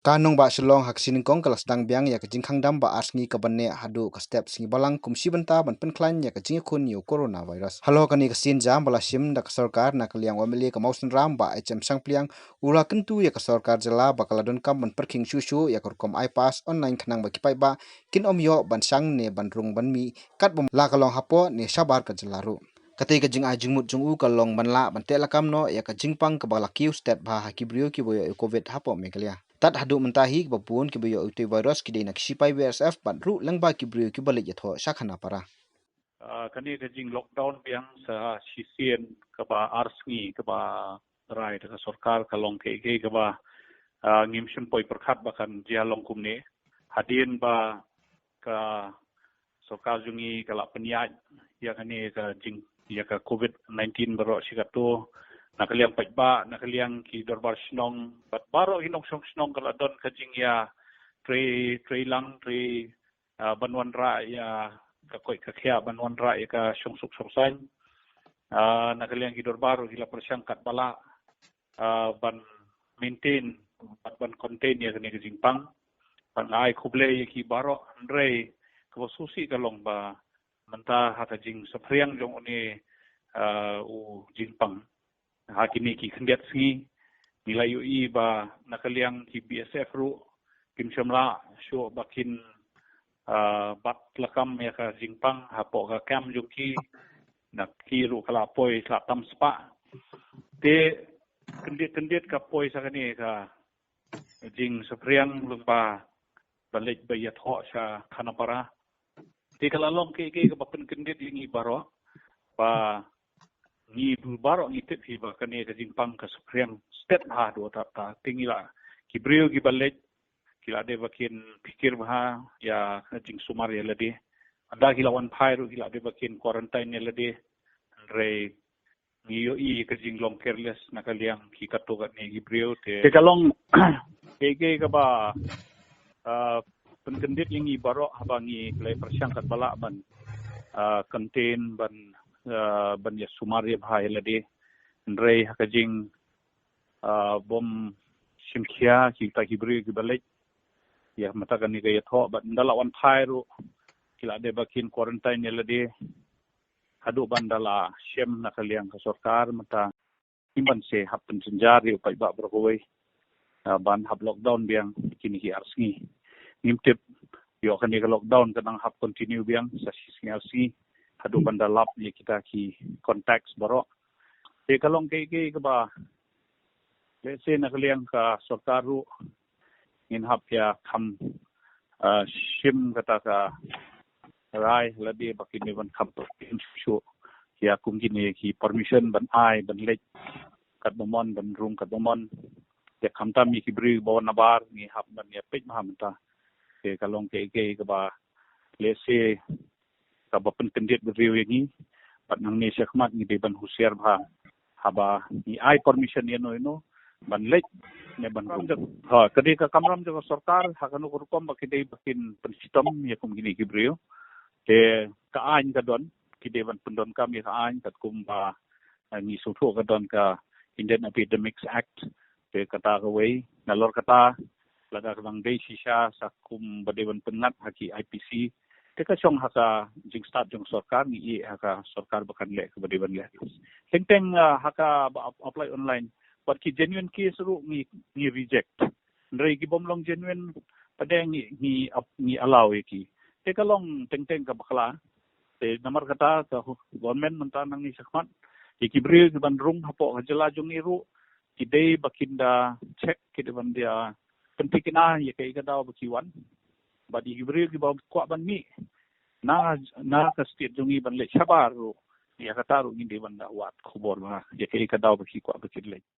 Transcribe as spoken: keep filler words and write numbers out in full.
Ka nongbah Shillong ha ka sien nyngkong ka la sdang biang ïa ka jingkhang dam ba ar sngi ka ban neh haduh ka step sngi balang kum shi bynta ban pynkhlaiñ ïa ka jingïakhun ïa u coronavirus. Halor kane ka sienjam ba la shim da ka sorkar na ka liang u M L A ka Mawsynram Bah H M Shangpliang u la kyntu ïa ka sorkar jylla ba ka la donkam ban pyrkhing shuh shuh ïa ka rukom ai pass online khnang ba ki paidbah kin ym ïoh ban shang ne ban rung ban mih katba la ka long hapoh ne shabar ka jylla ruh. Katei ka jingai jingmut jong u ka long ban lah ban teh lakam noh ïa ka jingpang kaba la kiew stet bha ha ki briew kiba ïoh ïa u Covid hapoh Meghalaya. Tad haduh mynta hi kiba bun kiba ïoh ïa utei u virus ki dei na ki shipai B S F bad ruh lyngba ki briew kiba leit ïathoh sha khanapara. Ah, kane ka jing lockdown biang sa shisien kaba ar sngi kaba rai da ka sorkar ka long kaei kaei kaba, ah, ngim shym poi pyrkhat ba kan jia long kumne. Hadien ba ka sorkar jong ngi ka la pynïaid ïa kane ka jing, ïa ka Covid nineteen baroh shi katto, na ka liang paidbah, na ka liang ki dorbar shnong bad baroh ki nongshong shnong ka la don ka jingïatrei, trei lang, trei, ah, ban wanrah ïa ka koit ka khiah, ban wanrah ïa ka shongsuk shongsaiñ. Ah, na ka liang ki dorbar ruh ki la pyrshang katba lah, ah, ban maintain bad ban contain ïa kane ka jingpang. Bad nga ai khublei ïa ki baroh, hynrei kaba sngewsih ka long ba mynta ha ka jingsaphriang jong une, ah, u jingpang ha kine ki khyndiat sngi ngi la ïohi ba na ka liang ki B S F ruh kim shym lah shuh ba kin, ah, bat lakam ïa ka jingpang hapoh ka kem jong ki, na ki ruh ka la poi sla tam spah. Te kyndit kyndit ka poi sa kane ka jingsaphriang lyngba ba leit ba ïathoh sha khanapara. Te ka la long kaei kaei kaba pynkyndit ïa ngi baroh ba ngi baroh ngi tip hi ba kane ka jingpang ka saphriang stet bha haduh katta katta. Te ngi la, ki briew kiba leit ki la dei ba kin phikir bha ïa ka jingsumar ïa lade. Haba ki la wan phai ruh ki la dei ba kin quarantine ïa lade. Hynrei ngi ïohi ka jinglong careless na ka liang ki katto katne ki briew te. Te ka long kaei kaei kaba, ah, pynkyndit ïa ngi baroh haba ngi leh pyrshang katba lah ban, ah, contain ban, ah, ban ïasumar ïa bha ïa lade. Hynrei ha ka jing, ah, bym shim khia kita ki briew kiba leit ïa mynta kane ka ïathoh bad ynda la wan phai ruh ki la dei ba kin quarantine ïa lade. Haduh ban da la shem na ka liang ka sorkar mynta ngim ban sa hap pynjynjar ïa u paidbah baroh kawei, ah, ban hap lockdown biang kine ki ar sngi. Ngim tip ïoh kane ka lockdown ka dang hap continue biang sa shi sngi ar sngi haduh ban da lap ïa kita ki contacts baroh. Te ka long kaei kaei kaba lehse na ka liang ka sorkar ruh ngin hap ïa kham, ah, shim kata ka rai lade ba kin dei ban kham shuh ïa kum kine ki permission ban ai ban leit katba mon ban rung katba mon. Te khamtam ïa ki briew ba wan nabar ngi hap ban ïa peit bha mynta. Te ka long kaei kaei kaba lehse kaba pynkyndit briew ïa ngi. Bad nangne shakhmat ngi dei ban husiar bha haba ngi ai permission ïano ïano ban leit ne ban rung. Ha, ka dei ka kamram jong ka sorkar ha kano ka rukom ba ki dei ba kin pynshitom ïa kum kine ki briew. Te ka aiñ ka don, ki dei ban pyndonkam ïa ka aiñ katkum ba, ah, ngi sngewthuh ka don ka Indian Epidemics Act. Te kata kawei, nalor kata lada ka dang dei shisha sa kum ba dei ban pynngat ha ki I P C. Te ka shong ha ka jingstad jong sorkar, ngi ïeh ha ka sorkar ba kan leh kaba dei ban leh. Teng teng, ah, ha kaba ap-, apply online, wat ki genuine case ruh ngi, ngi reject. Hynrei ki bym long genuine pat ngi, ngi ap-, ngi allow ïa ki. Te ka long teng teng ka bakla. Te namar kata ka hu-, government mynta nangne shakhmat ïa ki briew ki ban rung hapoh ka jylla jong ngi ruh ki dei ba kin da check, ki dei ban da pynthikna ïa kaei ka daw ba ki wan. Bad ïa ki briew kiba kwah ban mih na, na ka state jong ngi ban leit shabar ruh, ïa kata ruh ngin dei ban da wad khubor bha ïa kaei ka daw ba ki kwah ba kin leit.